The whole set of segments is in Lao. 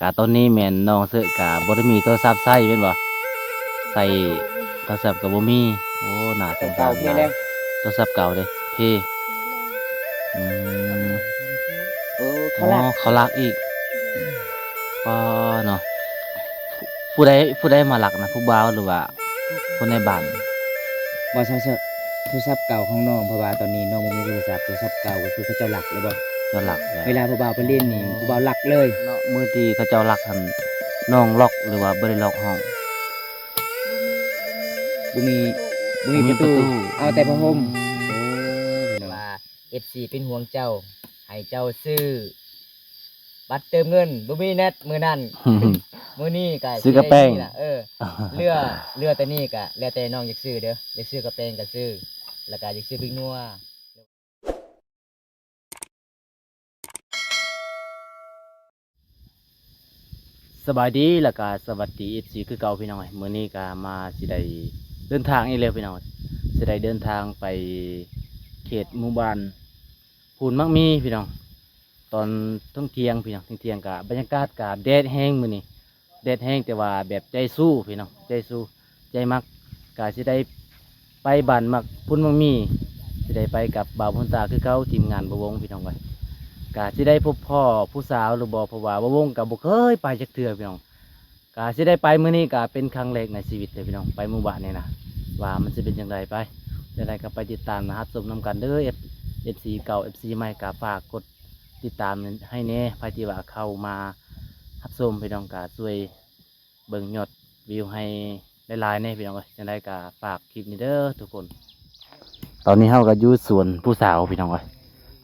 ກະຕອນນີ້ແມ່ນນ້ອງເສີກະບໍ່ໄດ້ມີໂທລະສັບໃຊ້ແມ່ນບໍ່? ໃຊ້ໂທລະສັບກະບໍ່ມີ. ໂອ້ ໜ້າສົງສານຫຼາຍ. ໂທລະສັບເກົ່າເດ້? ເພ. ອືມ. ໂອ້ ເຂົາລັກ. ອໍ ເຂົາລັກອີກ. ປ້າເນາະ. ຜູ້ໃດ ຜູ້ໃດມາລັກນະ? ຜູ້ບ່າວ ຫຼືວ່າຄົນໃນບ້ານ? ບໍ່ ເຊົາເຊີ ໂທລະສັບເກົ່າຂອງນ້ອງ ເພາະວ່າຕອນນີ້ນ້ອງບໍ່ມີໂທລະສັບ. ໂທລະສັບເກົ່າກໍຄືເຂົາເຈົ້າລັກແລ້ວບໍ່? ເຈົ້າລັກແລ້ວ. ເວລາຜູ້ບ່າວໄປຫຼິ້ນນີ້ ຜູ້ບ່າວລັກເລີຍ. ເນາະ ມື້ທີ່ເຂົາເຈົ້າລັກຫັ້ນ ນ້ອງລັອກ ຫຼືວ່າບໍ່ໄດ້ລັອກຫ້ອງ? ບໍ່ມີ ບໍ່ມີ ບໍ່ມີປະຕູ ບໍ່ມີປະຕູ ເອົາແຕ່ຜ້າຫົ່ມ. ໂອ້ ພີ່ນ້ອງ ວ່າ ເອັຟຊີ ເປັນຫ່ວງເຈົ້າ ໃຫ້ເຈົ້າຊື້ບັດເຕີມເງິນ ບໍ່ມີແນັດມື້ນັ້ນ. ມື້ນີ້ກະ ຊື້ກະແປງ ຊິໄດ້ມີລະ ເອີ ເຫຼືອ ເຫຼືອແຕ່ນີ້ກະແລ້ວແຕ່ນ້ອງຢາກຊື້ເດີ ຢາກຊື້ກະແປງກະຊື້ ແລ້ວກະຢາກຊື້ພິກນົວ. ສະບາຍດີ ແລ້ວກະສະຫວັດດີ ເອັຟຊີ ຄືເກົ່າພີ່ນ້ອງເອີຍ. ມື້ນີ້ກະມາຊິໄດ້ເດີນທາງອີກແລ້ວພີ່ນ້ອງ ຊິໄດ້ເດີນທາງໄປເຂດໝູ່ບ້ານພູນໝາກໝີ່ພີ່ນ້ອງ. ຕອນທ່ຽງໆ ພີ່ນ້ອງ ທ່ຽງໆ ກະບັນຍາກາດກະແດດແຮງມື້ນີ້ ແດດແຮງ ແຕ່ວ່າແບບໃຈສູ້ພີ່ນ້ອງ ໃຈສູ້ ໃຈມັກ ກະຊິໄດ້ໄປບ້ານໝາກ ພູນໝາກໝີ່ ຊິໄດ້ໄປກັບບ່າວບຸນຕາຄືເກົ່າ ທີມງານບ່າວວົງພີ່ນ້ອງເອີຍ. ກະຊິໄດ້ພົບພໍ້ຜູ້ສາວຫຼືບໍ່ ເພາະວ່າບ່າວວົງກະບໍ່ເຄີຍໄປຈັກເທື່ອພີ່ນ້ອງ. ກະຊິໄດ້ໄປມື້ນີ້ກະເປັນຄັ້ງແລກໃນຊີວິດເລີຍພີ່ນ້ອງ ໄປໝູ່ບ້ານນີ້ນະ ວ່າມັນຊິເປັນຈັ່ງໃດ. ໄປ ຈັ່ງໃດກະໄປຕິດຕາມນະ ຮັບຊົມນຳກັນເດີ ເອັຟ ເອັຟຊີເກົ່າ ເອັຟຊີໃໝ່ ກະຝາກກົດຕິດຕາມໃຫ້ແດ່. ໃຜທີ່ວ່າເຂົ້າມາຮັບຊົມພີ່ນ້ອງກະຊ່ວຍ ເບິ່ງຍອດວິວໃຫ້ຫຼາຍໆແດ່ພີ່ນ້ອງເອີຍ. ຈັ່ງໃດກະຝາກຄລິບນີ້ເດີທຸກຄົນ. ຕອນນີ້ເຮົາກະຢູ່ສວນຜູ້ສາວພີ່ນ້ອງເອີຍ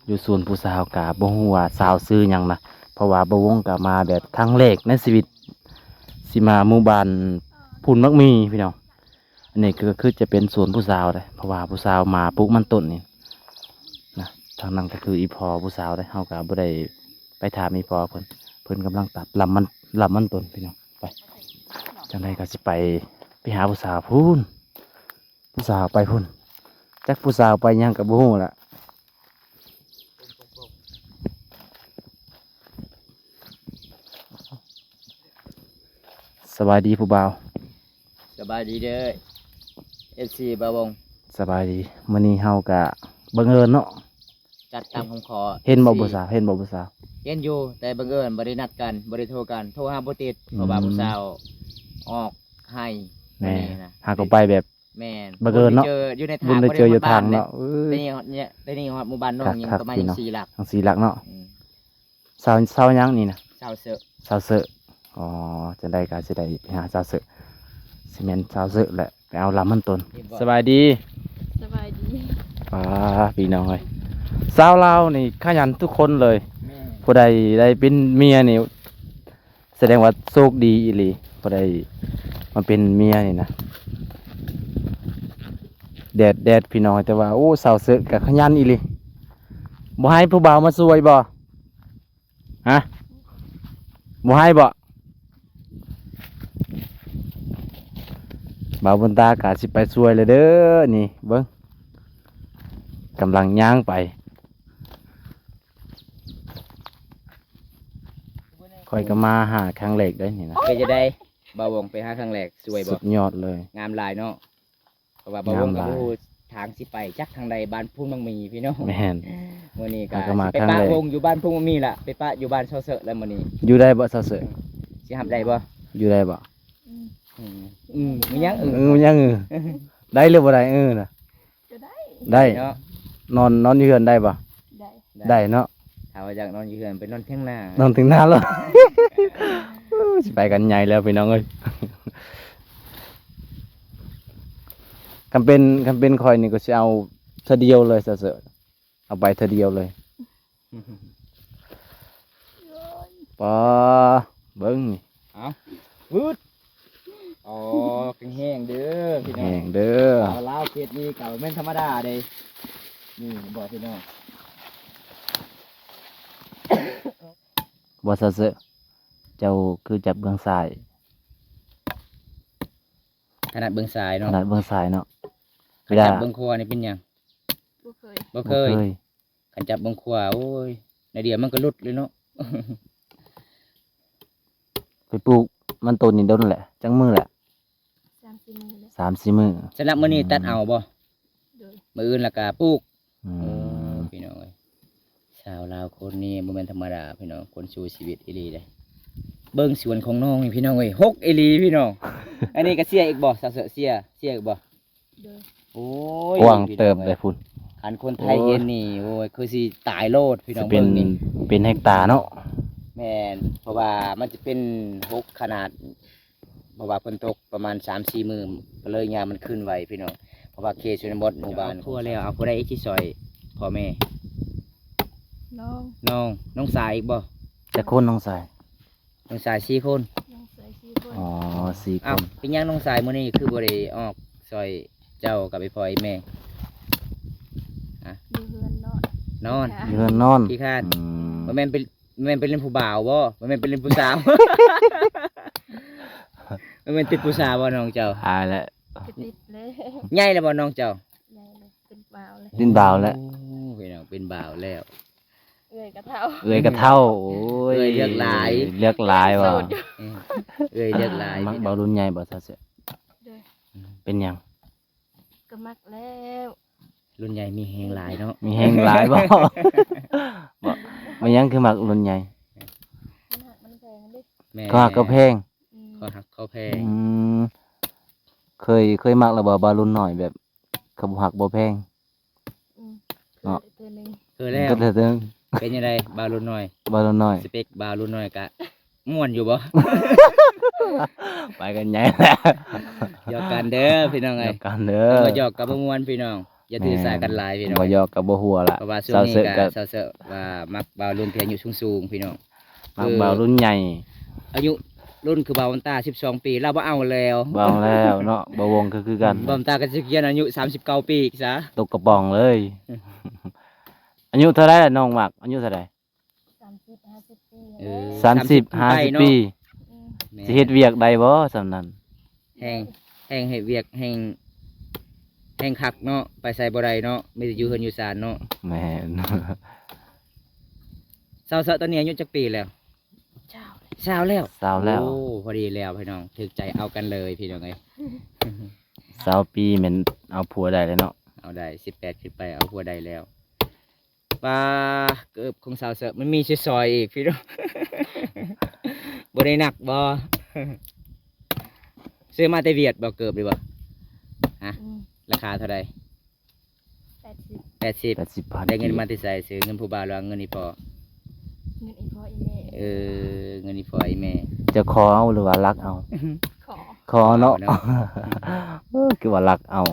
ຢູ່ສວນຜູ້ສາວ ກະບໍ່ຮູ້ວ່າສາວຊື່ຫຍັງນະ ເພາະວ່າບ່າວວົງກະມາແບບຄັ້ງແລກໃນຊີວິດ ຊິມາໝູ່ບ້ານພູນໝາກໝີ່ພີ່ນ້ອງ. ອັນນີ້ກະຄືຈະເປັນສວນຜູ້ສາວເດ້ ເພາະວ່າຜູ້ສາວມາປູກມັນຕົ້ນນີ້ນະ. ທາງນັ້ນກະຄືອີ່ພໍ່ຜູ້ສາວເດ້ ເຮົາກະບໍ່ໄດ້ໄປຖາມອີ່ພໍ່ເພິ່ນ ເພິ່ນກຳລັງຕັດລຳມັນ ລຳມັນຕົ້ນພີ່ນ້ອງ. ໄປ ຈັ່ງໃດກະຊິໄປ ໄປຫາຜູ້ສາວພຸ້ນ ຜູ້ສາວໄປພຸ້ນ ຈັກຜູ້ສາວໄປຫຍັງກະບໍ່ຮູ້ລະ. ສະບາຍດີຜູ້ບ່າວ. ສະບາຍດີເດີ ເອັຟຊີບ່າວວົງ. ສະບາຍດີ. ມື້ນີ້ເຮົາກະບັງເອີນເນາະ ຈັດຕາມຄຳຂໍ. ເຫັນບໍ່ຜູ້ສາວ? ເຫັນບໍ່ຜູ້ສາວ? ເຫັນຢູ່ ແຕ່ບັງເອີນບໍ່ໄດ້ນັດກັນ ບໍ່ໄດ້ໂທກັນ ໂທຫາບໍ່ຕິດ ເພາະວ່າ ອືມ ຜູ້ສາວອອກໄຮ່. ແມ່ນ ມື້ນີ້ນະ ຫາກໍໄປແບບ ແມ່ນ ບັງເອີນເນາະ ບຸນໄດ້ເຈີຢູ່ໃນທາງ ບຸນໄດ້ເຈີຢູ່ທາງເນາະ. ເອີ ແຕ່ນີ້ຮອດ ແຕ່ນີ້ຮອດໝູ່ບ້ານນ້ອງ ຍັງປະມານສີ່ຫຼັກ ສີ່ຫຼັກເນາະ. ອືມ ສາວ ສາວຫຍັງນີ້ນະ? ສາວເສີກ. ສາວເສີກ. ອໍ ຈັ່ງໃດກະຊິໄດ້ໄປຫາສາວເສີກ ຊິແມ່ນສາວເສີກແຫຼະ ໄປເອົາລຳມັນຕົ້ນ. ສະບາຍດີ. ສະບາຍດີ. ປ້າ ພີ່ນ້ອງເອີຍ ສາວລາວນີ້ຂະຫຍັນທຸກຄົນເລີຍ. ແມ່ນ ຜູ້ໃດໄດ້ເປັນເມຍນີ້ ສະແດງວ່າໂຊກດີອີ່ຫຼີ ບໍ່ໄດ້ມາເປັນເມຍນີ້ນະ. ແດດ ແດດພີ່ນ້ອງ ແຕ່ວ່າ ໂອ້ ສາວເສີກກະຂະຫຍັນອີ່ຫຼີ. ບໍ່ໃຫ້ຜູ້ບ່າວມາຊ່ວຍບໍ່? ຮະ? ບໍ່ໃຫ້ບໍ່? ບ່າວບຸນຕາກະຊິໄປຊ່ວຍແລ້ວເດີ. ນີ້ເບິ່ງ ກຳລັງຍ່າງໄປ. ຂ້ອຍກໍມາຫາຄັ້ງແລກເດ້ນີ້ນະ. ເປັນຈັ່ງໃດ ບ່າວວົງ ໄປຫາຄັ້ງແລກ ສວຍບໍ່? ສຸດຍອດເລີຍ ງາມຫຼາຍເນາະ. ເພາະວ່າບ່າວວົງກໍບໍ່ຮູ້ທາງຊິໄປຈັກທາງໃດ ບ້ານພູນໝາກໝີ່ພີ່ນ້ອງ. ແມ່ນ ມື້ນີ້ກໍຊິໄປປະວົງຢູ່ບ້ານພູນໝາກໝີ່ລະ ໄປປະຢູ່ບ້ານສາວເສີກລະມື້ນີ້. ຢູ່ໄດ້ບໍ່ສາວເສີກ? ຊິຮັບໄດ້ບໍ່? ຢູ່ໄດ້ບໍ່? ອືມ ອືມ ອືມ ມີຫຍັງ ອືມ ມີຫຍັງ ອືມ ໄດ້ຫຼືບໍ່ໄດ້? ເອີນະ ກໍໄດ້ ໄດ້ເນາະ. ນອນ ນອນຢູ່ເຮືອນໄດ້ບໍ່? ໄດ້ ໄດ້ເນາະ. ຖ້າວ່າຢາກນອນຢູ່ເຮືອນ ໄປນອນຖຽງນາ ນອນຖຽງນາເລີຍ. ຊິໄປກັນໃຫຍ່ແລ້ວພີ່ນ້ອງເອີຍ. ຄັນເປັນ ຄັນເປັນຂ້ອຍນີ້ກໍຊິເອົາເທື່ອດຽວເລີຍ ເສີກ ເອົາໄປເທື່ອດຽວເລີຍ. ປ້າ ເບິ່ງນີ້ ເອົ້າ ວືດ. ອໍ ແຂງແຮງເດີພີ່ນ້ອງ ແຂງແຮງເດີ. ສາວລາວເຂດນີ້ກໍບໍ່ແມ່ນທຳມະດາເດ້ ນີ້ເຫັນບໍ່ພີ່ນ້ອງ. ບໍ່ ສາວເສີກ ເຈົ້າຄືຈັບເບື້ອງຊ້າຍ? ຖະໜັດເບື້ອງຊ້າຍເນາະ ຖະໜັດເບື້ອງຊ້າຍເນາະ. ຄັນຈັບເບື້ອງຂວານີ້ເປັນຫຍັງ? ບໍ່ເຄີຍ ບໍ່ເຄີຍ ບໍ່ເຄີຍ. ຄັນຈັບເບື້ອງຂວາ ໂອ້ຍ ໜ້ອຍດຽວມັນກໍຫຼຸດເລີຍເນາະ. ໄປປູກມັນຕົ້ນນີ້ດົນແຫຼະ ຈັກມື້ແຫຼະ? ສາມສີ່ມື້ແຫຼະ. ສາມສີ່ມື້. ສຳລັບມື້ນີ້ຕັດເອົາບໍ່? ໂດຍ. ມື້ອື່ນລະກະປູກ. ອືມ. ໂອ້ ພີ່ນ້ອງເອີຍ ຊາວລາວຄົນນີ້ບໍ່ແມ່ນທຳມະດາພີ່ນ້ອງ ຄົນສູ້ຊີວິດອີ່ຫຼີເດ້. ເບິ່ງສວນຂອງນ້ອງນີ້ພີ່ນ້ອງເອີຍ ຮົກອີ່ຫຼີພີ່ນ້ອງ. ອັນນີ້ກະເສຍອີກບໍ່? ສາວເສີ ເສຍ ເສຍອີກບໍ່? ໂດຍ. ໂອ້ຍ ກວ້າງເຕີບເດ້ພຸ້ນ. ຄັນຄົນໄທເຫັນນີ້ ໂອ້ຍ ຄືຊິຕາຍໂລດພີ່ນ້ອງ ເບິ່ງນີ້ ເປັນເຮັກຕາເນາະ. ແມ່ນ ເພາະວ່າມັນຈະເປັນຮົກຂະໜາດ ເພາະວ່າຝົນຕົກປະມານສາມສີ່ມື້ ກະເລີຍຫຍ້າມັນຂຶ້ນໄວພີ່ນ້ອງ ເພາະວ່າເຂດຊົນນະບົດໝູ່ບ້ານ. ເອົາຄົວແລ້ວ ເອົາຜູ້ໃດອີກຊິຊ່ອຍພໍ່ແມ່? ນ້ອງ ນ້ອງ ນ້ອງຊາຍອີກບໍ່? ຈັກຄົນນ້ອງຊາຍ? ນ້ອງຊາຍສີ່ຄົນ. ນ້ອງຊາຍສີ່ຄົນ. ອໍ ສີ່ຄົນ. ເອົ້າ ເປັນຫຍັງນ້ອງຊາຍມື້ນີ້ຄືບໍ່ໄດ້ອອກຊ່ອຍເຈົ້າກັບໄອ້ພໍ່ໄອ້ແມ່? ຮະ? ຢູ່ເຮືອນນອນ. ນອນ. ຢູ່ເຮືອນນອນ. ຂີ້ຄ້ານ. ອືມ. ບໍ່ແມ່ນໄປ ບໍ່ແມ່ນໄປຫຼິ້ນຜູ້ບ່າວບໍ່? ບໍ່ແມ່ນໄປຫຼິ້ນຜູ້ສາວ? ບໍ່ແມ່ນຕິດຜູ້ສາວບໍ່ນ້ອງເຈົ້າ? ອາຍແຫຼະ. ກະຕິດເລີຍ. ໃຫຍ່ແລ້ວບໍ່ນ້ອງເຈົ້າ? ໃຫຍ່ແລ້ວ ເປັນບ່າວແລ້ວ. ເປັນບ່າວແລ້ວ. ໂອ້ ພີ່ນ້ອງ ເປັນບ່າວແລ້ວ. ເອື້ອຍກະເຖົ້າ. ເອື້ອຍກະເຖົ້າ. ໂອ້ຍ ເອື້ອຍເລືອກຫຼາຍ. ເລືອກຫຼາຍວ່າ. ໂສດຢູ່. ອືມ ເອື້ອຍເລືອກຫຼາຍ. ມັກບ່າວລຸ້ນໃຫຍ່ບໍ່ ສາວເສື້ອ? ໂດຍ. ເປັນຫຍັງ? ກະມັກແລ້ວ. ລຸ້ນໃຫຍ່ມີແຮງຫຼາຍເນາະ. ມີແຮງຫຼາຍບໍ່? ບໍ່ ມັນຫຍັງຄືມັກລຸ້ນໃຫຍ່? ມັນຮັກມັນແພງເດ້. ແມ່ນ ເຂົາຮັກເຂົາແພງ. ອືມ ເຂົາຮັກເຂົາແພງ. ອືມ ເຄີຍ ເຄີຍມັກແລ້ວບໍ່ ບ່າວລຸ້ນນ້ອຍ ແບບເຂົາບໍ່ຮັກບໍ່ແພງ? ອືມ ເນາະ. ເຄີຍເທື່ອໜຶ່ງ. ເຄີຍແລ້ວ. ເຄີຍເທື່ອໜຶ່ງ. ເປັນຈັ່ງໃດບ່າວລຸ້ນນ້ອຍ? ບ່າວລຸ້ນນ້ອຍ ສະເປັກບ່າວລຸ້ນນ້ອຍກະ ມ່ວນຢູ່ບໍ່? ໄປກັນໃຫຍ່ແລ້ວ. ຢອກກັນເດີພີ່ນ້ອງເອີຍ. ຢອກກັນເດີ. ບໍ່ຢອກກະບໍ່ມ່ວນພີ່ນ້ອງ ຢ່າຖືສາກັນຫຼາຍພີ່ນ້ອງ. ບໍ່ຢອກກະບໍ່ຫົວລະ. ເພາະວ່າຊ່ວງນີ້ກະ ສາວເສີ້ອວ່າມັກບ່າວລຸ້ນທີ່ອາຍຸສູງໆພີ່ນ້ອງ. ມັກບ່າວລຸ້ນໃຫຍ່. ອາຍຸລຸ້ນຄືບ່າວບຸນຕາສິບສອງປີ ລາວບໍ່ເອົາແລ້ວ. ບໍ່ເອົາແລ້ວເນາະ. ບ່າວວົງກະຄືກັນ. ບ່າວບຸນຕາກະຊິກຽນອາຍຸສາມສິບເກົ້າປີອີກຊະ. ຕົກກະປ໋ອງເລີຍ. ອາຍຸເທົ່າໃດລະນ້ອງມັກ? ອາຍຸເທົ່າໃດ? ສາມສິບ ຫ້າສິບປີ. ເອີ ສາມສິບ ຫ້າສິບປີ. ອືມ ແມ່ນ. ຊິເຮັດວຽກໄດ້ບໍ່ຊ່ຳນັ້ນ? ແຮງ ແຮງເຮັດວຽກແຮງ ແຮງຄັກເນາະ ໄປໃສບໍ່ໄດ້ເນາະ ມີແຕ່ຢູ່ເຮືອນຢູ່ຊານເນາະ. ແມ່ນ. ສາວເສີ້ອຕອນນີ້ອາຍຸຈັກປີແລ້ວ? ຊາວ ຊາວແລ້ວ. ຊາວແລ້ວ. ໂອ້ ພໍດີແລ້ວພີ່ນ້ອງ ຖືກໃຈເອົາກັນເລີຍພີ່ນ້ອງເອີຍ. ຊາວປີແມ່ນເອົາຜົວໄດ້ແລ້ວເນາະ. ເອົາໄດ້ ສິບແປດຂຶ້ນໄປເອົາຜົວໄດ້ແລ້ວ. ປ້າ ເກີບຂອງສາວເສີ້ອມັນມີຊິຊອຍອີກພີ່ນ້ອງ. ບໍ່ໄດ້ໜັກບໍ່? ຊື້ມາແຕ່ຫວຽດບໍ່ ເກີບນີ້ບໍ່? ຮະ? ອືມ. ລາຄາເທົ່າໃດ? ແປດສິບ ແປດສິບ ແປດສິບພັນ. ໄດ້ເງິນມາແຕ່ໃສ? ຊື້ເງິນຜູ້ບ່າວ ຫຼືວ່າເງິນອີ່ພໍ່? ເງິນອີ່ພໍ່ອີ່ແມ່. ເອີ ເງິນອີ່ພໍ່ອີ່ແມ່. ເຈົ້າຂໍເອົາ ຫຼືວ່າລັກເອົາ? ຂໍ ຂໍເນາະ. ຂໍເນາະ. ເອີ ຄືວ່າລັກເອົາ.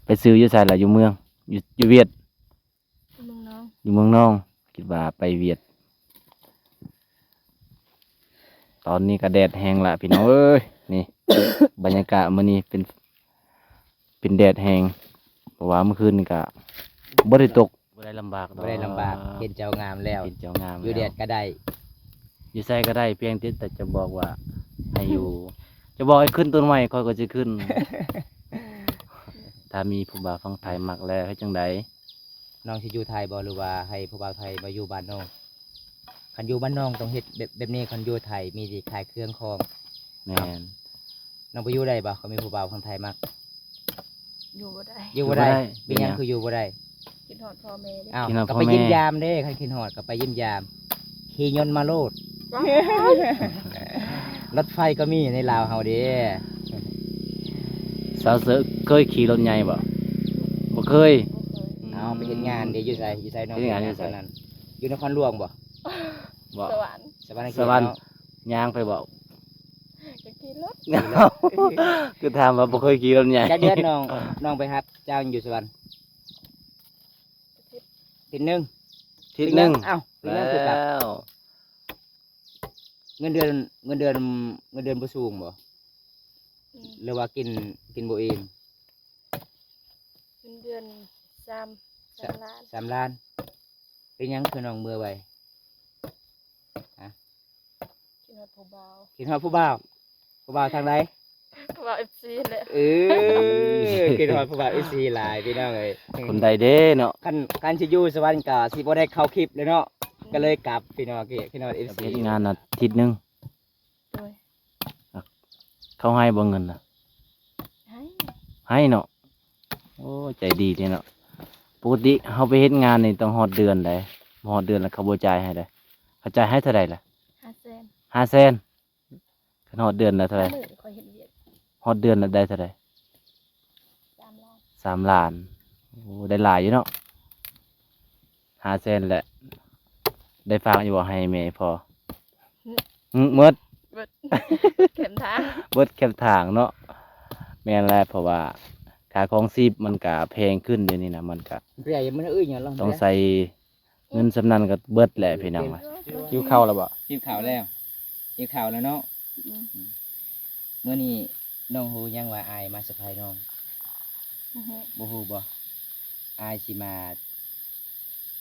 ໄປຊື້ຢູ່ໃສລະ? ຢູ່ເມືອງ ຢູ່ ຢູ່ຫວຽດ? ຢູ່ເມືອງນອງ. ຢູ່ເມືອງນອງ. ຄິດວ່າໄປຫວຽດ. ຕອນນີ້ກະແດດແຮງລະພີ່ນ້ອງເອີຍ. ນີ້ ບັນຍາກາດມື້ນີ້ເປັນ ເປັນແດດແຮງ ເພາະວ່າມື້ຄືນນີ້ກະບໍ່ໄດ້ຕົກ. ບໍ່ໄດ້ລຳບາກດອກ. ບໍ່ໄດ້ລຳບາກ. ເຫັນເຈົ້າງາມແລ້ວ. ເຫັນເຈົ້າງາມແລ້ວ. ຢູ່ແດດກະໄດ້ ຢູ່ໃສກະໄດ້ ພຽງແຕ່ ແຕ່ຈະບອກວ່າໃຫ້ຢູ່ ຈະບອກໃຫ້ຂຶ້ນຕົ້ນໄມ້ ຂ້ອຍກໍຊິຂຶ້ນ. ຖ້າມີຜູ້ບ່າວຝັ່ງໄທມັກແລ້ວເຮັດຈັ່ງໃດ? ນ້ອງຊິຢູ່ໄທບໍ່ ຫຼືວ່າໃຫ້ຜູ້ບ່າວໄທມາຢູ່ບ້ານນ້ອງ? ຄັນຢູ່ບ້ານນ້ອງຕ້ອງເຮັດແບບ ແບບນີ້. ຄັນຢູ່ໄທມີແຕ່ຂາຍເຄື່ອງຂອງ. ແມ່ນ. ນ້ອງໄປຢູ່ໄດ້ບໍ່ ຄັນມີຜູ້ບ່າວຝັ່ງໄທມັກ? ຢູ່ບໍ່ໄດ້. ຢູ່ບໍ່ໄດ້. ເປັນຫຍັງຄືຢູ່ບໍ່ໄດ້? ຄິດຮອດພໍ່ແມ່ເດ້. ອ້າວ ຄິດຮອດ ກະໄປ ພໍ່ແມ່ ຢ້ຽມຢາມເດ້. ຄັນຄິດຮອດກະໄປຢ້ຽມຢາມ ຂີ່ຍົນມາໂລດ. ລົດໄຟກໍມີໃນລາວເຮົາເດ້. ສາວເສີ້ອເຄີຍຂີ່ລົດໃຫຍ່ບໍ່? ບໍ່ເຄີຍ. ບໍ່ເຄີຍ. ເອົາ ໄປເຮັດງານເດ້. ຢູ່ໃສ? ຢູ່ໃສນ້ອງ? ເຮັດງານຢູ່ໃສ? ຢູ່ນະຄອນຫຼວງບໍ່? ບໍ່. ສະຫວັນ. ສະຫວັນນະເຂດ. ສະຫວັນເນາະ. ຍ່າງໄປບໍ່? ກະຂີ່ລົດ. ຄືຖາມວ່າບໍ່ເຄີຍຂີ່ລົດໃຫຍ່. ຈັກເດືອນນ້ອງ ນ້ອງໄປຮັບຈ້າງຢູ່ສະຫວັນ? ທິດໜຶ່ງ. ທິດໜຶ່ງ. ເອົ້າ ເປັນຫຍັງຄືກັບ? ເງິນເດືອນ ເງິນເດືອນ ເງິນເດືອນບໍ່ສູງບໍ່? ອືມ. ຫຼືວ່າກິນ ກິນບໍ່ອີ່ມ? ເງິນເດືອນສາມ ສາມລ້ານ. ສາມລ້ານ. ເປັນຫຍັງຄືນ້ອງເມືອໄວ? ຮະ? ຄິດຮອດຜູ້ບ່າວ. ຄິດຮອດຜູ້ບ່າວ. ຜູ້ບ່າວທາງໃດ? ຜູ້ບ່າວເອັຟຊີແຫຼະ. ເອີ ຄິດຮອດຜູ້ບ່າວເອັຟຊີຫຼາຍພີ່ນ້ອງເອີຍ. ຄົນໃດເດ້ເນາະ? ຄັນ ຄັນຊິຢູ່ສະຫວັນກະຊິບໍ່ໄດ້ເຂົ້າຄລິບເລີຍເນາະ. ກໍເລີຍກັບ ພີ່ນ້ອງ ພີ່ນ້ອງ ເອັຟຊີ ເຮັດງານອາທິດໜຶ່ງ. ໂດຍ. ເຂົາໃຫ້ບໍ່ເງິນນະ? ໃຫ້ ໃຫ້ເນາະ. ໂອ້ ໃຈດີເດເນາະ. ປົກກະຕິເຮົາໄປເຮັດງານນີ້ຕ້ອງຮອດເດືອນໃດ? ບໍ່ຮອດເດືອນແລ້ວເຂົາບໍ່ຈ່າຍໃຫ້ໃດ? ເຂົາຈ່າຍໃຫ້ເທົ່າໃດລະ? ຫ້າແສນ. ຫ້າແສນ. ຄັນຮອດເດືອນລະເທົ່າໃດ? ມື້ຂ້ອຍເຮັດວຽກ. ຮອດເດືອນລະໄດ້ເທົ່າໃດ? ສາມລ້ານ. ສາມລ້ານ. ໂອ້ ໄດ້ຫຼາຍຢູ່ເນາະ ຫ້າແສນແຫຼະ. ໄດ້ຝາກຢູ່ບໍ່ໃຫ້ແມ່ພໍ່? ຫຶ ໝົດ. ເບິດ ເຂັມທາງ ເບິດເຂັມທາງເນາະ. ແມ່ນແຫຼະ ເພາະວ່າຄ່າຄອງຊີບມັນກະແພງຂຶ້ນດຽວນີ້ນະ ມັນກະ ເບຍ ມັນເອີ້ຍຫຍັງລະ ຕ້ອງໃຊ້ ເງິນສ່ຳນັ້ນກໍເບິດແຫຼະພີ່ນ້ອງ. ຫິວເຂົ້າແລ້ວບໍ່? ຫິວເຂົ້າແລ້ວ ຫິວເຂົ້າແລ້ວເນາະ. ອືມ ມື້ນີ້ນ້ອງຮູ້ຍັງວ່າອ້າຍມາເຊີໄພນ້ອງ? ບໍ່ຮູ້. ບໍ່ຮູ້ບໍ່? ອ້າຍຊິມາ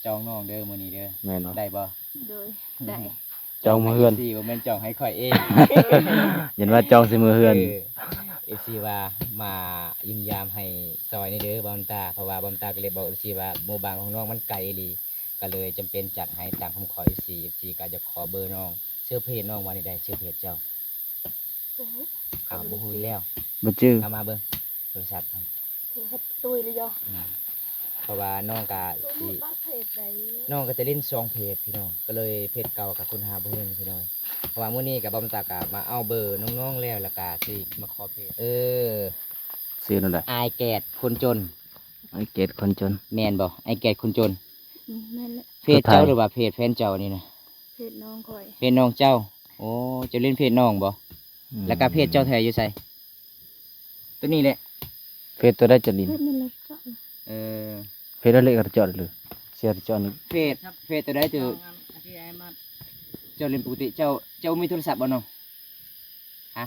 ຈອງນ້ອງເດີມື້ນີ້ເດີ. ແມ່ນບໍ່? ໄດ້ບໍ່? ໂດຍ ໄດ້. ຈອງມື້ເຮືອນ ເອັຟຊີ ບໍ່ແມ່ນຈອງໃຫ້ຂ້ອຍເອງ. ເຫັນວ່າຈອງຊິມື້ເຮືອນ. ເອີ ເອັຟຊີ ວ່າມາຢ້ຽມຢາມໃຫ້ຊ່ອຍແດ່ເດີບ່າວບຸນຕາ ເພາະວ່າບ່າວບຸນຕາກໍເລີຍບອກເອັຟຊີວ່າໝູ່ບ້ານຂອງນ້ອງມັນໄກອີ່ຫຼີ ກໍເລີຍຈຳເປັນຈັດໃຫ້ຕາມຄຳຂໍເອັຟຊີ. ເອັຟຊີ ກໍຢາກຂໍເບີນ້ອງ. ຊື່ເພຈນ້ອງວ່າແນວໃດ? ຊື່ເພຈເຈົ້າ? ບໍ່ຮູ້. ອ້າວ ບໍ່ຮູ້ອີກແລ້ວ. ບໍ່ຈື່. ເອົາມາເບິ່ງໂທລະສັບ. ໂທລະສັບຕຸ້ຍເລີຍ. ອືມ ເພາະວ່ານ້ອງກະຊິ ນ້ອງກະຈະຫຼິ້ນສອງເພຈພີ່ນ້ອງ ກໍເລີຍເພຈເກົ່າກະຄົ້ນຫາບໍ່ເຫັນພີ່ນ້ອງ. ເພາະວ່າມື້ນີ້ກະບ່າວບຸນຕາກະມາເອົາເບີນ້ອງໆແລ້ວ ແລ້ວກະຊິມາຂໍເພຈ. ເອີ ຊື່ແນວໃດ? ອ້າຍແກດຄົນຈົນ. ອ້າຍແກດຄົນຈົນ. ແມ່ນບໍ່? ອ້າຍແກດຄົນຈົນ. ອືມ ແມ່ນແຫຼະ. ເພຈເຈົ້າ ຫຼືວ່າເພຈແຟນເຈົ້ານີ້ນະ? ເພຈນ້ອງຂ້ອຍ. ເພຈນ້ອງເຈົ້າ. ໂອ້ ເຈົ້າຫຼິ້ນເພຈນ້ອງບໍ່? ອືມ ແລ້ວກະເພຈເຈົ້າແທ້ຢູ່ໃສ? ໂຕນີ້ແຫຼະ. ເພຈໂຕໃດຈະຫຼິ້ນ? ເພຈນັ້ນແຫຼະເຈາະ. ເອີ ເພຈນັ້ນແຫຼະກະຈອດເລີຍ. ເສຍຈອດນີ້. ເພຈ ເພຈໂຕໃດໂຕ? ເຈົ້າຫຼິ້ນປົກກະຕິ ເຈົ້າ ເຈົ້າມີໂທລະສັບບໍ່ນ້ອງ? ຮະ?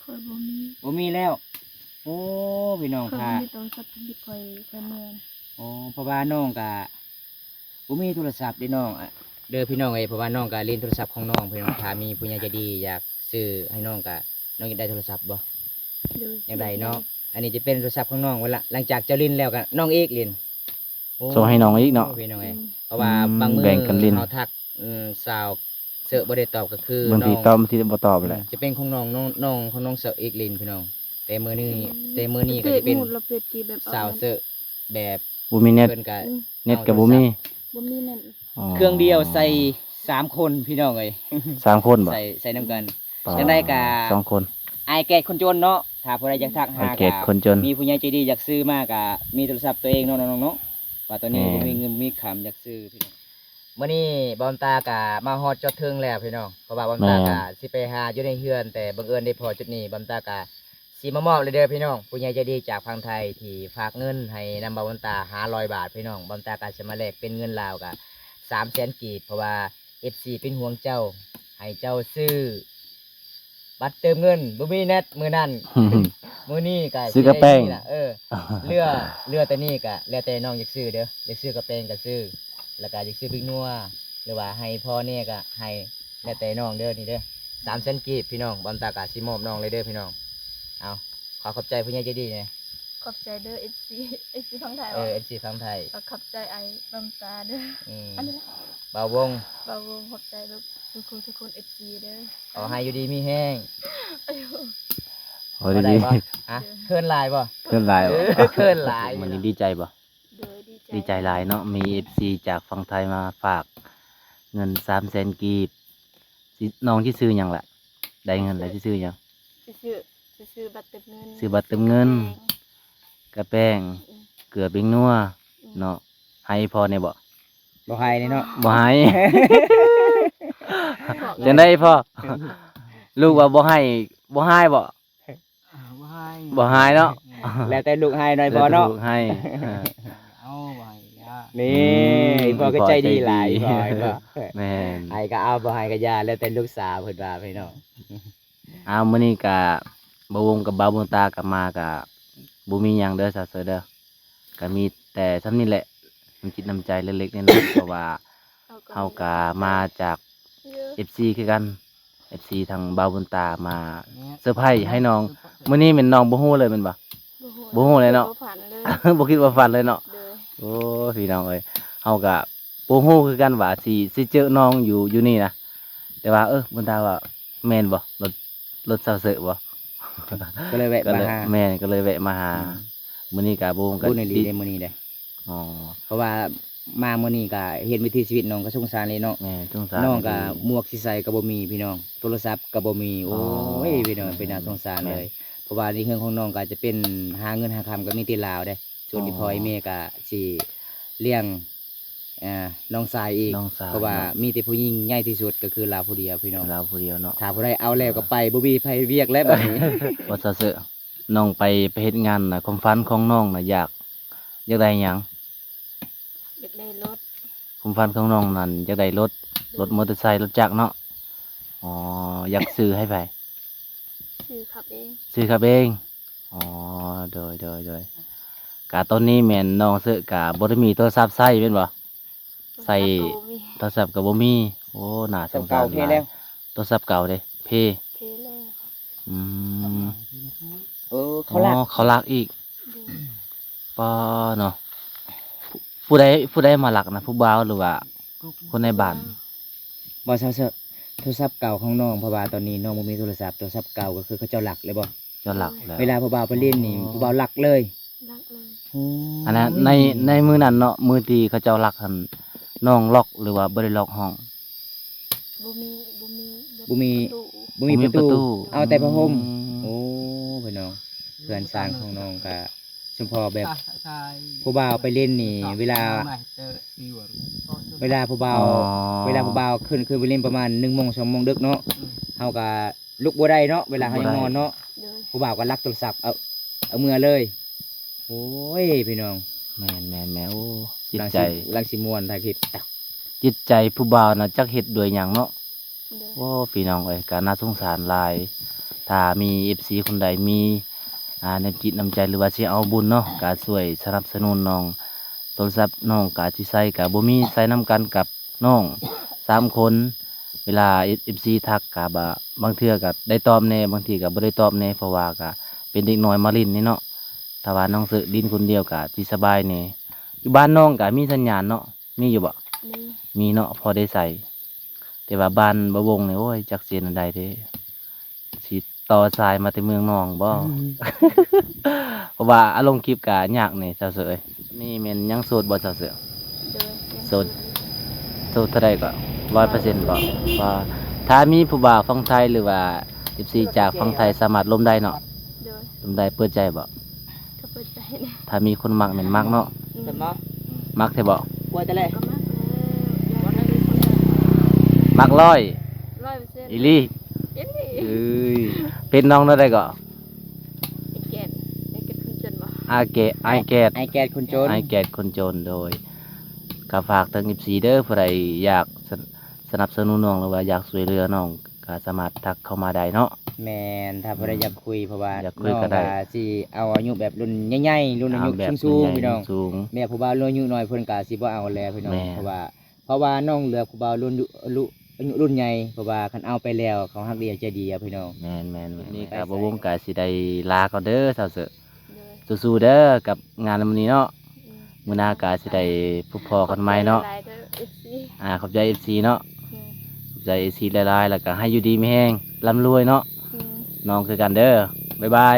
ຂ້ອຍບໍ່ມີ. ບໍ່ມີແລ້ວ. ໂອ້ ພີ່ນ້ອງ ຂ້ອຍບໍ່ມີໂທລະສັບທຳອິດ ຂ້ອຍ ຂ້ອຍເມື່ອ. ໂອ້ ເພາະວ່ານ້ອງກະ ບໍ່ມີໂທລະສັບເດ້ນ້ອງ ເດີພີ່ນ້ອງເອີຍ. ເພາະວ່ານ້ອງກະຫຼິ້ນໂທລະສັບຂອງນ້ອງພີ່ນ້ອງ. ຖ້າມີຜູ້ໃຫຍ່ໃຈດີຢາກຊື້ໃຫ້ນ້ອງກະ ນ້ອງຢາກໄດ້ໂທລະສັບບໍ່? ໂດຍ ຢາກໄດ້ເນາະ. ອັນນີ້ຈະເປັນໂທລະສັບຂອງນ້ອງ. ເວລາຫຼັງຈາກເຈົ້າຫຼິ້ນແລ້ວກະນ້ອງອີກຫຼິ້ນ. ໂອ້ ສົ່ງໃຫ້ນ້ອງອີກເນາະ ພີ່ນ້ອງເອີຍ. ອືມ ເພາະວ່າ ອືມ ບາງມື້ ແບ່ງກັນຫຼິ້ນ ເຮົາທັກ ອືມ ສາວເສີບໍ່ໄດ້ຕອບ ກໍຄື ບາງທີ ນ້ອງຕອບ ບາງທີບໍ່ຕອບແຫຼະ. ອືມ ຈະເປັນຂອງນ້ອງ ນ້ອງ ນ້ອງຂອງນ້ອງເສີອີກຫຼິ້ນພີ່ນ້ອງ. ແຕ່ມື້ນີ້ ອືມ ແຕ່ມື້ນີ້ກໍຈະເປັນ ສາວເສີແບບ ບໍ່ມີເນັດ ເພິ່ນກະ ອືມ ເນັດກໍບໍ່ມີ ບໍ່ມີເນັດ. ອໍ ເຄື່ອງດຽວໃສ່ສາມຄົນພີ່ນ້ອງເອີຍ. ສາມຄົນບໍ່? ໃສ່ ໃສ່ນຳກັນ. ປ້າ ຈັ່ງໃດກະ ສອງຄົນ ອ້າຍແກດຄົນຈົນເນາະ. ຖ້າຜູ້ໃດຢາກທັກຫາ ອ້າຍແກດຄົນຈົນ ມີຜູ້ໃຫຍ່ໃຈດີຢາກຊື້ມາກະ ມີໂທລະສັບຕົວເອງເນາະ ນ້ອງໆເນາະ. ວ່າຕອນນີ້ ແມ່ນ ບໍ່ມີເງິນມີຄຳຢາກຊື້ພີ່ນ້ອງ. ມື້ນີ້ບ່າວບຸນຕາກະມາຮອດຈອດເຖິງແລ້ວພີ່ນ້ອງ. ເພາະວ່າບ່າວບຸນຕາ ແມ່ນ ກະຊິໄປຫາຢູ່ໃນເຮືອນ ແຕ່ບັງເອີນໄດ້ພໍຈຸດນີ້ ບ່າວບຸນຕາກະຊິມາມອບເລີຍເດີພີ່ນ້ອງ. ຜູ້ໃຫຍ່ໃຈດີຈາກຝັ່ງໄທທີ່ຝາກເງິນໃຫ້ນຳບ່າວບຸນຕາຫ້າຮ້ອຍບາດພີ່ນ້ອງ. ບ່າວບຸນຕາກະຊິມາແລກເປັນເງິນລາວກະສາມແສນກີບ ເພາະວ່າ ເອັຟຊີ ເປັນຫ່ວງເຈົ້າ ໃຫ້ເຈົ້າຊື້ບັດເຕີມເງິນ. ບໍ່ມີເນັດມື້ນັ້ນ ມື້ນີ້ກະ ຊື້ກະແປງ ຊິໄດ້ມີລະ. ເອີ ເຫຼືອ ເຫຼືອແຕ່ນີ້ກະແລ້ວແຕ່ນ້ອງຢາກຊື້ເດີ. ຢາກຊື້ກະແປງກະຊື້ ແລ້ວກະຢາກຊື້ພິກນົວ ຫຼືວ່າໃຫ້ພໍ່ແດ່ກະໃຫ້ ແລ້ວແຕ່ນ້ອງເດີ. ນີ້ເດີ ສາມແສນກີບພີ່ນ້ອງ. ບ່າວບຸນຕາກະຊິມອບນ້ອງເລີຍເດີພີ່ນ້ອງ. ເອົາ ຂໍຂອບໃຈຜູ້ໃຫຍ່ໃຈດີແດ່. ຂອບໃຈເດີ ເອັຟຊີ ເອັຟຊີຝັ່ງໄທ. ເອີ ເອັຟຊີຝັ່ງໄທ. ກໍຂອບໃຈອ້າຍບ່າວບຸນຕາເດີ. ອືມ ອັນນີ້ລະ ບ່າວວົງ ບ່າວວົງ ຂອບໃຈທຸກໆຄົນ ເອັຟຊີເດີ. ຂໍໃຫ້ຢູ່ດີມີແຮງ. ໂອ້ຍ ດີບໍ່? ຮະ? ເຂີນຫຼາຍບໍ່? ເຂີນຫຼາຍ. ເອີ ເຂີນຫຼາຍ. ມື້ນີ້ດີໃຈບໍ່? ໂດຍ ດີໃຈ ດີໃຈຫຼາຍເນາະ ມີເອັຟຊີຈາກຝັ່ງໄທມາຝາກເງິນສາມແສນກີບ. ຊິ ນ້ອງຊິຊື້ຫຍັງລະ? ໄດ້ເງິນແລ້ວຊິຊື້ຫຍັງ? ຊິຊື້ ຊິຊື້ບັດເຕີມເງິນ ຊື້ບັດເຕີມເງິນ ກະແປງ ກະແປງ ອືມ ເກືອ ແປ້ງນົວ ອືມ ເນາະ. ໃຫ້ພໍ່ແດ່ບໍ່? ບໍ່ໃຫ້ເນາະ. ບໍ່ໃຫ້. ຈັ່ງໃດພໍ່? ລູກວ່າບໍ່ໃຫ້ ບໍ່ຮ້າຍບໍ່? ອ່າ ບໍ່ຮ້າຍ ບໍ່ຮ້າຍເນາະ. ແລ້ວແຕ່ລູກໃຫ້ໜ້ອຍພໍ່ເນາະ ແລ້ວແຕ່ລູກໃຫ້. ເອີ ເອົາ ບໍ່ໃຫ້ກະ ນີ້ ອືມ ພໍ່ກໍໃຈດີຫຼາຍ. ພໍ່ໃຫ້ບໍ່? ແມ່ນ ໃຫ້ກໍເອົາ ບໍ່ໃຫ້ກໍຢ່າ ແລ້ວແຕ່ລູກສາວເພິ່ນວ່າພີ່ນ້ອງ. ອ້າວ ມື້ນີ້ກະບ່າວວົງກັບບ່າວບຸນຕາກັບມາກະບໍ່ມີຫຍັງເດີ ສາວເສີເດີ ກະມີແຕ່ສ່ຳນີ້ແຫຼະ ນ້ຳຈິດນ້ຳໃຈເລັກໆນ້ອຍໆ ເພາະວ່າເຮົາກະມາຈາກເອັຟຊີຄືກັນ. ເອັຟຊີທາງບ່າວບຸນຕາມາເຊີໄພຣສ໌ໃຫ້ນ້ອງ. ມື້ນີ້ແມ່ນນ້ອງບໍ່ຮູ້ເລີຍແມ່ນບໍ່? ບໍ່ຮູ້ ບໍ່ຮູ້ເລີຍເນາະ. ບໍ່ຝັນເລີຍ ບໍ່ຄິດວ່າຝັນເລີຍເນາະ. ໂດຍ. ໂອ້ ພີ່ນ້ອງເອີຍ ເຮົາກະ ບໍ່ຮູ້ຄືກັນວ່າຊິ ຊິເຈີນ້ອງຢູ່ ຢູ່ນີ້ນະ ແຕ່ວ່າ ເອີ ບຸນຕາວ່າແມ່ນບໍ່ ລົດ ລົດຊາວເຊີບໍ່ ກໍເລີຍແວະ ກໍເລີຍມາຫາ ແມ່ນ ກໍເລີຍແວະມາຫາ ອືມ ມື້ນີ້ກໍບໍ່ຮູ້ກັນ ບຸນອີ່ຫຼີເດ້ມື້ນີ້ເດ້ ອໍ ເພາະວ່າມາມື້ນີ້ກໍເຫັນວິຖີຊີວິດນ້ອງກໍສົງສານເລີຍເນາະ ແມ່ນ ສົງສານ ນ້ອງກໍ ດີ ໝວກຊິໃສ່ກໍບໍ່ມີພີ່ນ້ອງ ໂທລະສັບກໍບໍ່ມີ ໂອ້ຍ ອໍ ພີ່ນ້ອງ ເປັນໜ້າສົງສານເລີຍ ແມ່ນ ເພາະວ່າໃນເຮືອນຂອງນ້ອງກໍຈະເປັນ ຫາເງິນຫາຄຳກໍມີແຕ່ລາວເດ້ ສ່ວນ ອໍ ອີ່ພໍ່ອີ່ແມ່ກໍຊິລ້ຽງ ອ່າ ນ້ອງຊາຍອີກ ນ້ອງຊາຍ ເພາະວ່າ ເນາະ ມີແຕ່ຜູ້ຍິງໃຫຍ່ທີ່ສຸດກໍຄືລາວຜູ້ດຽວພີ່ນ້ອງ ລາວຜູ້ດຽວເນາະ ຖ້າຜູ້ໃດເອົາແລ້ວກໍໄປ ອ່າ ບໍ່ມີໃຜວຽກແລ້ວບັດນີ້ ບໍ່ຊາວເຊີ ນ້ອງໄປ ໄປເຮັດງານນະ ຄວາມຝັນຂອງນ້ອງນະ ຢາກ ຢາກໄດ້ຫຍັງ? ຢາກໄດ້ລົດ ຄວາມຝັນຂອງນ້ອງນັ້ນຢາກໄດ້ລົດ ລົດມໍເຕີໄຊ ລົດຈັກເນາະ ອໍ ຢາກຊື້ໃຫ້ໃຜ? ຊື້ຂັບເອງ ຊື້ຂັບເອງ ອໍ ໂດຍ ໂດຍ ໂດຍ ກະຕອນນີ້ແມ່ນນ້ອງເຊີກະບໍ່ໄດ້ມີໂທລະສັບໃຊ້ແມ່ນບໍ່? ໃຊ້ ໂທລະສັບກໍບໍ່ມີ ໂທລະສັບກໍບໍ່ມີ ໂອ້ ໜ້າສົງສານຫຼາຍ ໂທລະສັບເພແລ້ວ ໂທລະສັບເກົ່າເດ້ ເພ ເພແລ້ວ ອືມ ເອີ ເຂົາລັກ ອໍ ເຂົາລັກອີກ ໂດຍ ປ້າເນາະ ຜູ້ໃດ ຜູ້ໃດມາລັກນະ ຜູ້ບ່າວ ຫຼືວ່າຄົນໃນບ້ານ? ບໍ່ຊາວເຊີ ໂທລະສັບເກົ່າຂອງນ້ອງ ເພາະວ່າຕອນນີ້ນ້ອງບໍ່ມີໂທລະສັບ ໂທລະສັບເກົ່າກໍຄືເຂົາເຈົ້າລັກເລີຍບໍ່? ເຈົ້າລັກແລ້ວ ເວລາຜູ້ບ່າວໄປຫຼິ້ນນີ້ ໂອ້ ຜູ້ບ່າວລັກເລີຍ ລັກເລີຍ ໂອ້ ອັນນັ້ນ ໃນ ໃນມື້ນັ້ນເນາະ ມື້ທີ່ເຂົາເຈົ້າລັກຫັ້ນ ນ້ອງລັອກ ຫຼືວ່າບໍ່ໄດ້ລັອກຫ້ອງ? ບໍ່ມີ ບໍ່ມີ ບໍ່ມີ ບໍ່ມີປະຕູ ບໍ່ມີປະຕູ ບໍ່ມີປະຕູ ເອົາແຕ່ຜ້າຫົ່ມ ອືມ ໂອ້ ພີ່ນ້ອງ ເຮືອນຊານຂອງນ້ອງກະ ສົມພໍແບບ ຜູ້ບ່າວໄປຫຼິ້ນນີ້ ເວລາ ເວລາຜູ້ບ່າວ ອໍ ເວລາຜູ້ບ່າວຂຶ້ນ ຂຶ້ນໄປຫຼິ້ນປະມານໜຶ່ງໂມງ ສອງໂມງເດິກເນາະ ອືມ ເຮົາກະລຸກບໍ່ໄດ້ເນາະ ເວລາເຮົາຍັງນອນເນາະ ລຸກບໍ່ໄດ້ ໂດຍ ຜູ້ບ່າວກໍລັກໂທລະສັບ ເອົາ ເອົາເມືອເລີຍ ໂອ້ຍ ພີ່ນ້ອງ ແມ່ນໆໆ ໂອ້ ຈິດໃຈ ກຳລັງຊິ ກຳລັງຊິມ່ວນ ຖ້າຄິດ ຈິດໃຈຜູ້ບ່າວນະ ຈັກເຮັດດ້ວຍຫຍັງເນາະ ໂດຍ ໂອ້ ພີ່ນ້ອງເອີຍ ກໍໜ້າສົງສານຫຼາຍ ຖ້າມີເອັຟຊີຄົນໃດມີ ອ່າ ນ້ຳຈິດນ້ຳໃຈ ຫຼືວ່າຊິເອົາບຸນເນາະ ກໍຊ່ວຍສະໜັບສະໜູນນ້ອງ ໂທລະສັບນ້ອງກໍຊິໃຊ້ກໍບໍ່ມີ ໃຊ້ນຳກັນກັບນ້ອງສາມຄົນ ເວລາເອັຟຊີທັກກໍບາ ບາງເທື່ອກໍໄດ້ຕອບແດ່ ບາງທີກໍບໍ່ໄດ້ຕອບແດ່ ເພາະວ່າກໍເປັນເດັກນ້ອຍມາຫຼິ້ນນີ້ເນາະ ຖ້າວ່ານ້ອງເຊີຫຼິ້ນຄົນດຽວກໍຊິສະບາຍແດ່ ຢູ່ບ້ານນ້ອງກໍມີສັນຍານເນາະ ມີຢູ່ບໍ່? ມີ ມີເນາະ ພໍໄດ້ໃຊ້ ແຕ່ວ່າບ້ານບໍ່ວົງນີ້ ໂອ້ຍ ຈັກຊິເຮັດແນວໃດເດ້ ຊິຕໍ່ສາຍມາແຕ່ເມືອງນອງບໍ່? ອືມ ເພາະວ່າອາລົງຄລິບກະຍາກນີ້ ສາວເສີເອີຍ ນີ້ແມ່ນຍັງໂສດບໍ່ ສາວເສີ? ໂດຍ ຍັງໂສດ ໂສດ ໂສດເທົ່າໃດກໍ? ຮ້ອຍເປີເຊັນບໍ່? ວ່າ ຖ້າມີຜູ້ບ່າວຝັ່ງໄທ ຫຼືວ່າເອັຟຊີຈາກຝັ່ງໄທ ສາມາດລົມໄດ້ເນາະ? ໂດຍ ລົມໄດ້ ເປີດໃຈບໍ່? ກໍເປີດໃຈນະ ຖ້າມີຄົນມັກແມ່ນມັກເນາະ ອືມ ມັກແທ້ບໍ່? ກົວແຕ່ແລະ ກໍມັກແລ້ວ ມັກຮ້ອຍ ຮ້ອຍເປີເຊັນ ອີ່ຫຼີ ອີ່ຫຼີ ເອີຍ ເປັນນ້ອງແນວໃດກໍ? ອ້າຍແກດ ອ້າຍແກດຄົນຈົນບໍ່? ອ້າຍແກດ ອ້າຍແກດ ອ້າຍແກດຄົນຈົນ ອ້າຍແກດຄົນຈົນ ໂດຍ ກໍຝາກເຖິງເອັຟຊີເດີ ຜູ້ໃດຢາກສະ ສະໜັບສະໜູນນ້ອງ ຫຼືວ່າຢາກຊ່ວຍເຫຼືອນ້ອງ ກໍສາມາດທັກເຂົ້າມາໄດ້ເນາະ ແມ່ນ ຖ້າຜູ້ໃດ ອືມ ຢາກຄຸຍ ເພາະວ່າ ຢາກຄຸຍກໍໄດ້ ນ້ອງກໍຊິເອົາອາຍຸແບບລຸ້ນໃຫຍ່ໆ ລຸ້ນອາຍຸ ອ່າ ແບບ ສູງໆ ລຸ້ນໃຫຍ່ ພີ່ນ້ອງ ສູງໆ ແມ່ນ ຜູ້ບ່າວລຸ້ນອາຍຸນ້ອຍເພິ່ນກໍຊິບໍ່ເອົາແລ້ວ ພີ່ນ້ອງ ແມ່ນ ເພາະວ່າ ເພາະວ່ານ້ອງເລືອກຜູ້ບ່າວລຸ້ນ ລຸ ອາຍຸລຸ້ນໃຫຍ່ ເພາະວ່າຄັນເອົາໄປແລ້ວ ເຂົາຮັກດຽວໃຈດຽວ ພີ່ນ້ອງ ແມ່ນໆໆ ນີ້ກໍບໍ່ວົງກໍຊິໄດ້ລາກ່ອນເດີ ສາວເສີ ໂດຍ ສູ້ໆເດີ ກັບງານມື້ນີ້ເນາະ ອືມ ມື້ໜ້າກໍຊິໄດ້ພົບພໍ້ກັນໃໝ່ເນາະ ຂອບໃຈຫຼາຍໆເດີ ເອັຟຊີ ອ່າ ຂອບໃຈເອັຟຊີເນາະ ອືມ ຂອບໃຈເອັຟຊີຫຼາຍໆ ແລ້ວກໍໃຫ້ຢູ່ດີມີແຮງ ລ່ຳລວຍເນາະ ອືມ ນ້ອງຄືກັນເດີ ບາຍບາຍ.